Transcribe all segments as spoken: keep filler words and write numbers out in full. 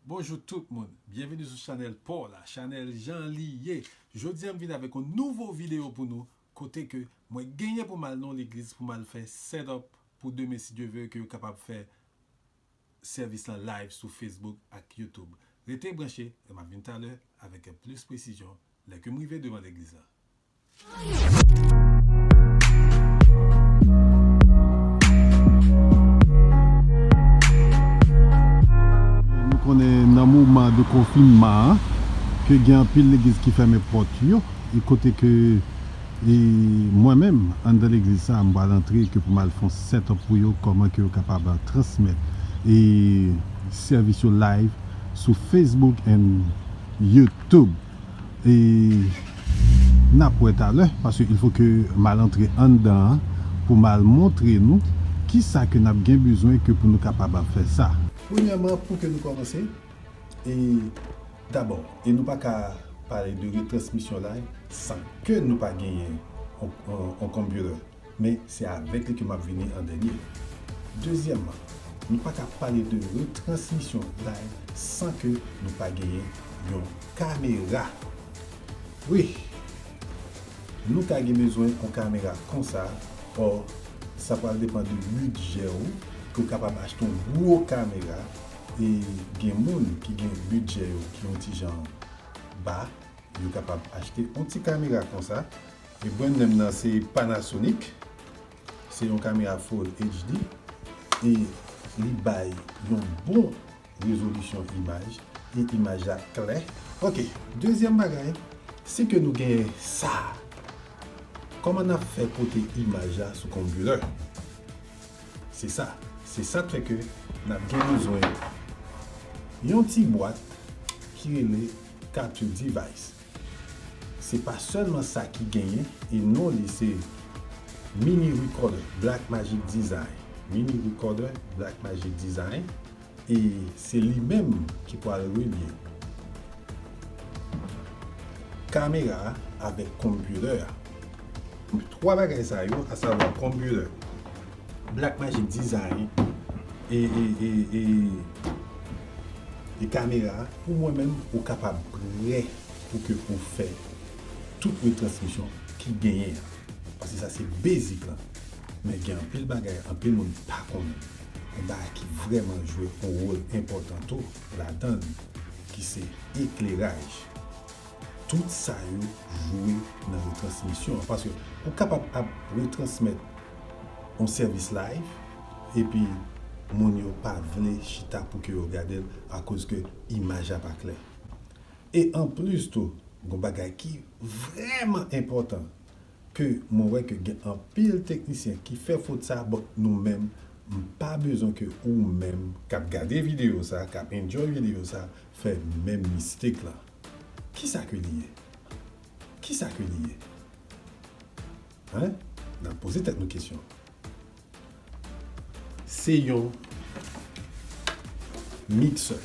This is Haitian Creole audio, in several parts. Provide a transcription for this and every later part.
Bonjou tout moun, byenvini sou chanèl pa w la, chanèl Jan Li Ye. Jodi a m vin avèk yon nouvo videyo pou nou, kote ke mwen genyen pou m al nan yon legliz pou m al fè set up pou demen, si Dye vle, ke yo kapab fè sèvis lan live sou Facebook ak YouTube. Rete branche, e m ap vin talè avèk plis presizyon lè ke m rive devan legliz lan. Nou konnen nan moman de konfinman an, ke gen anpil legliz ki fèmen pòt yo, e kote ke e mwen menm, anndan legliz sa, m pral antre ke pou m al fè yon set up pou yo, kòman ke yo kapab transmèt e sèvis yo live sou Facebook and YouTube. E n ap wè talè, paske il fo ke m al antre anndan an pou m al montre nou kisa ke n ap gen bezwen ke pou nou kapab ap fè sa. Premyèman, pou ke nou kòmanse, e dabò, e nou pa ka pale de retransmisyon live san ke nou pa genyen on, on, on computer. Men se avèk li ke m ap vini an dènye. Dezyèmman, nou pa ka pale de retransmisyon live san ke nou pa genyen yon kamera. Wi, nou ka gen bezwen yon kamera konsa, ò, sa pral depann de bidjè w, ke w kapab achte yon gwo kamera, e gen moun ki gen bidjè yo ki yon ti jan ba, yo kapab achte yon ti kamera konsa. E brand name nan se Panasonic. Se yon kamera Full H D e li bay yon bon rezolisyon imaj e imaj la klè. Ok, dezyèm bagay, si ke nou gen sa, kòman n ap fè pote imaj la sou computer? Se sa, se sa k fè ke n ap gen bezwen yon ti bwat ki rele capture device. Se pa sèlman sa ki genyen, e non li se Mini Recorder Blackmagic Design. Mini Recorder Blackmagic Design, e se li menm ki pral relye kamera a avèk computer a. Twa bagay sa yo, asavwa computer, Blackmagic Design e, e, e, e, e kamera, pou mwen menm, ou kapab prè pou ke ou fè tout retransmisyon ki genyen an. Paske sa se basic lan. Men gen anpil bagay, anpil moun pa konnen. Yon bagay ki vrèman jwe yon wòl enpòtan tou ladan l, ki se ekleraj. Tout sa yo jwe nan retransmisyon an. Paske ou kapab ap retransmèt yon sèvis live, epi moun yo pa vle chita pou ke yo gade l akoz ke imaj la pa klè. E anplis tou, gon bagay ki vrèman enpòtan, ke mwen wè ke gen anpil teknisyen ki fè fot sa, but nou menm, m pa bezwen ke ou menm k ap gade videyo sa, k ap enjoy videyo sa, fè menm mistake lan. Kisa ke li ye? Kisa ke li ye? Hein? N ap poze tèt nou kesyon. Se yon miksè.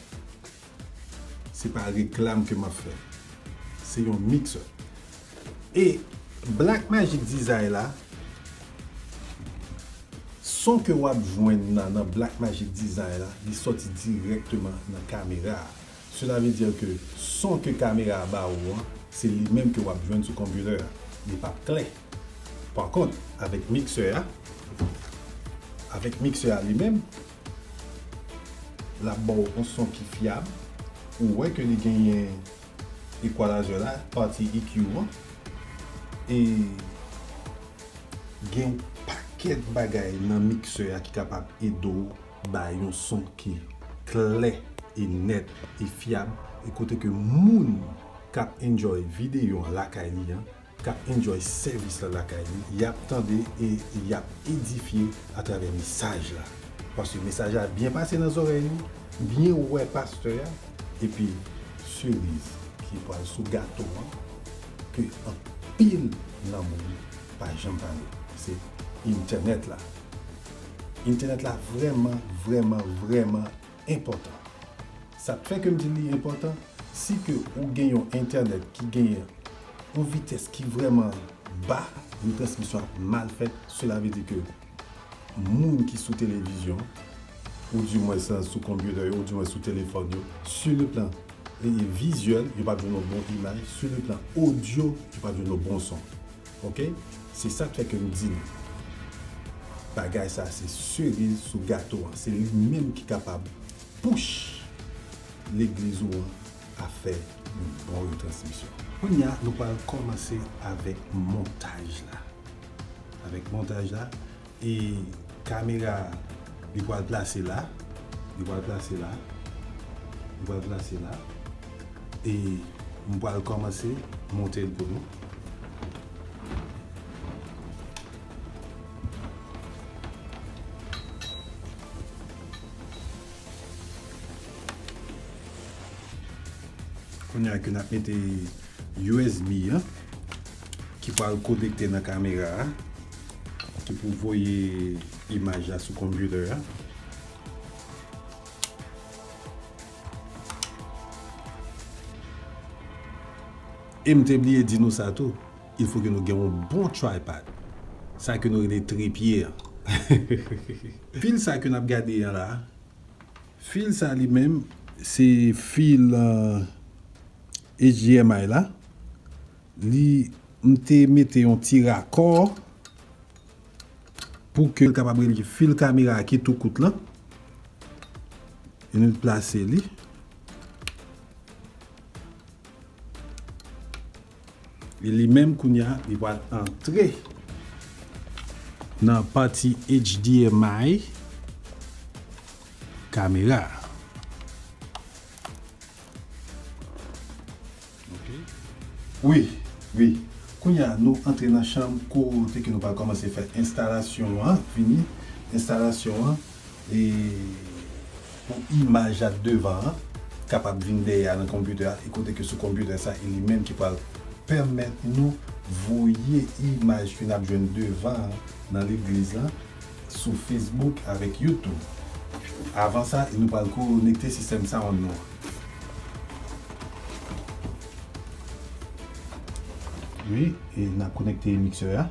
Se pa reklam ke m ap fè. Se yon miksè. E Blackmagic Design la, son ke w ap jwenn nan, nan Blackmagic Design la, li sòti dirèkteman nan kamera a. Cela veut dire que son ke kamera a ba ou an, se li menm ke w ap jwenn sou konpitè a. Li p ap klè. Pa kont, avèk miksè a, avèk miksè a li menm, l ap ba w yon son ki fyab. Ou wè ke li genyen equalizer la, pati E Q an. E gen yon pakèt bagay nan miksè a ki kapab ede w bay yon son ki klè e nèt e fyab, e kote ke moun k ap enjoy videyo an lakay li an, k ap enjoy sèvis la lakay li, y ap tande e y ap edifye atravè mesaj la. Paske mesaj la byen pase nan zòrèy li, byen wè pastè a, epi seriz ki pral sou gato an, ke anpil nan moun pa janm pale, se entènèt la. Entènèt la vrèman, vrèman, vrèman enpòtan. Sa k fè ke m di li enpòtan, si ke ou gen yon entènèt ki genyen yon vitès ki vrèman ba, retransmisyon ap mal fèt, cela veut dire que moun ki sou televizyon, ou dimwens sou konpyitè yo, ou dimwens sou telefòn yo, sur le plan, e, vizyèl, yo p ap jwenn yon bon imaj, sur le plan audio, yo p ap jwenn yon bon son. Oke? Se sa k fè ke m di nou, bagay sa se seriz sou gato an. Se li menm ki kapab push legliz ou an a fè yon bon retransmisyon. Kounye a, nou pral kòmanse avèk montaj la. Avèk montaj la, e kamera a, li pral plase la, li pral plase la, li pral plase la, e m pral kòmanse monte l pou nou. Kounye a ke n ap mete U S B an, ki pral konekte nan kamera a, ki pou voye imaj la sou konpyitè a. E m te bliye di nou sa tou, il fo ke nou gen yon bon tripod. Sa ke nou rele tripye an. Fil sa ke n ap gade an la, fil sa li menm, se fil, euh, H D M I la. Li, m te mete yon ti rakò pou ke l kapab rele fil kamera a ki tou kout lan. E nou plase li. E li menm kounye a, li pral antre nan pati H D M I kamera. Oke. Wi, wi. Kounye a, nou antre nan chanm kote ke nou pral kòmanse fè enstalasyon an, fini enstalasyon an, e pou imaj la devan an kapab vin dèyè a nan konpyitè a, e kote ke sou konpyitè sa, e li menm ki pral pèmèt nou voye imaj ke n ap jwenn devan an nan legliz la sou Facebook avèk YouTube. Avan sa, nou pral konekte sistèm sound nou an. Wi, e n ap konekte miksè a.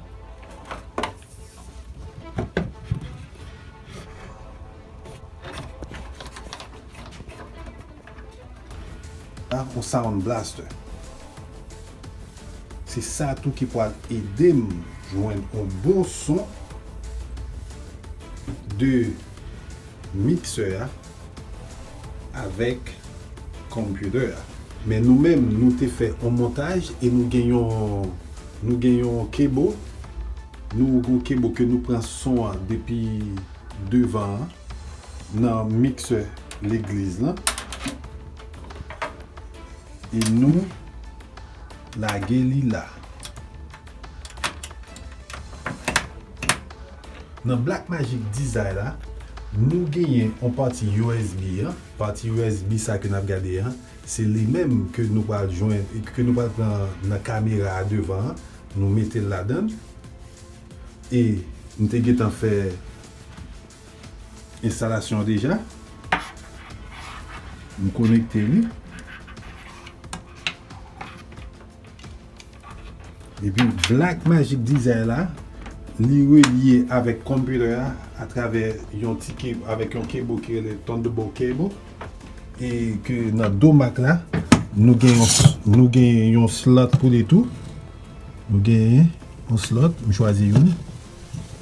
A, yon Sound Blaster. Se sa tou ki pral ede m jwenn yon bon son de miksè a avèk konpyitè a. Men nou menm, nou te fè yon montaj e nou gen yon, nou gen yon kebo, nou gen yon kebo ke nou pran son an depi devan an nan miksè legliz lan. E nou lage li la. Nan Blackmagic Design la, nou genyen yon pati U S B an. Pati U S B sa ke n ap gade an, se li menm ke nou pral jwenn, ke nou pral pran nan kamera a devan an. Nou mete l ladan l. E m te gentan fè enstalasyon an deja. M konekte li. Epi Blackmagic Design la, li relye avèk konpyitè a atravè yon ti ke-, avèk yon kebo ki rele Thunderbolt cable. E ke nan do Mac la, nou gen yon, nou gen yon slot pou li tou. Nou gen yon slot, m chwazi youn,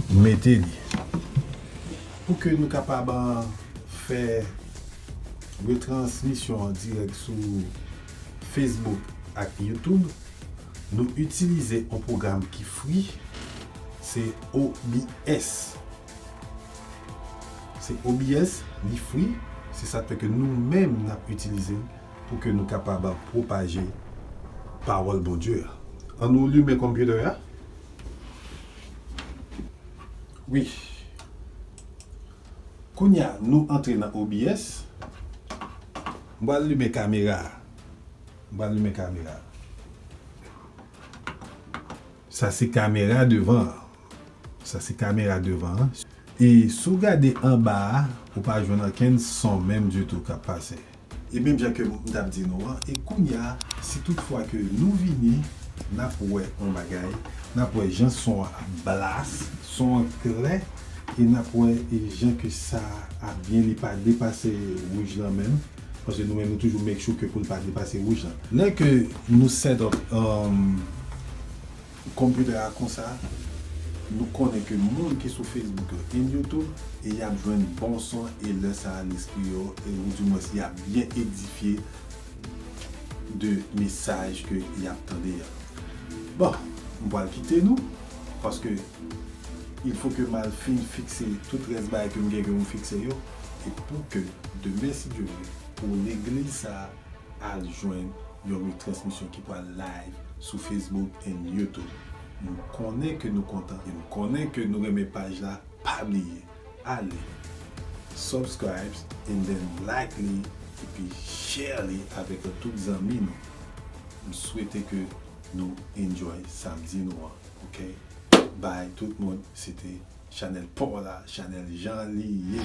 m mete li. Pou ke nou kapab, ah, fè retransmisyon an dirèk sou Facebook ak YouTube, nou itilize yon pwogram ki free, se O B S. Se O B S, li free, se sa k fè ke nou menm n ap itilize l pou ke nou kapab pwopaje pawòl Bondye a. Ann nou limen konpyitè a. Wi. Kounye a, nou antre nan O B S. M pral limen kamera a. M pral limen kamera a. Sa se kamera devan an. Sa se kamera devan an. E si w gade anba a, ou pa jwenn ankenn son menm ditou k ap pase. E menm jan ke m t ap di nou an, e kounye a, si tout fwa ke nou vini, n ap wè yon bagay, n ap wè jan son an ap blas, son an klè, E n ap wè e jan ke sa ap byen, li pa depase wouj lan menm. Paske nou menm nou toujou make sure ke pou l pa depase wouj lan. Lè ke nou set up um, konpitè a konsa, nou konnen ke moun ki sou Facebook yo and YouTube, e y ap jwenn bon son, e lè sa a lespri yo, e ou di mwens y ap byen edifye de mesaj ke y ap tande a. Bon, m pral kite nou, paske il faut que m al fin fikse tout rès bagay ke m gen ke m fikse yo, e pou ke demen, si Dye vle, pou legliz sa a al jwenn yon retransmisyon ki pral live sou Facebook and YouTube. M konnen ke nou kontan, e m konnen ke nou renmen paj la, pa bliye, ale, subscribe, and then like li, epi share li avèk tout zanmi nou. M swete ke nou enjoy samdi nou an, ok? Bye tout moun, se te chanèl pa w la, chanèl jan li ye.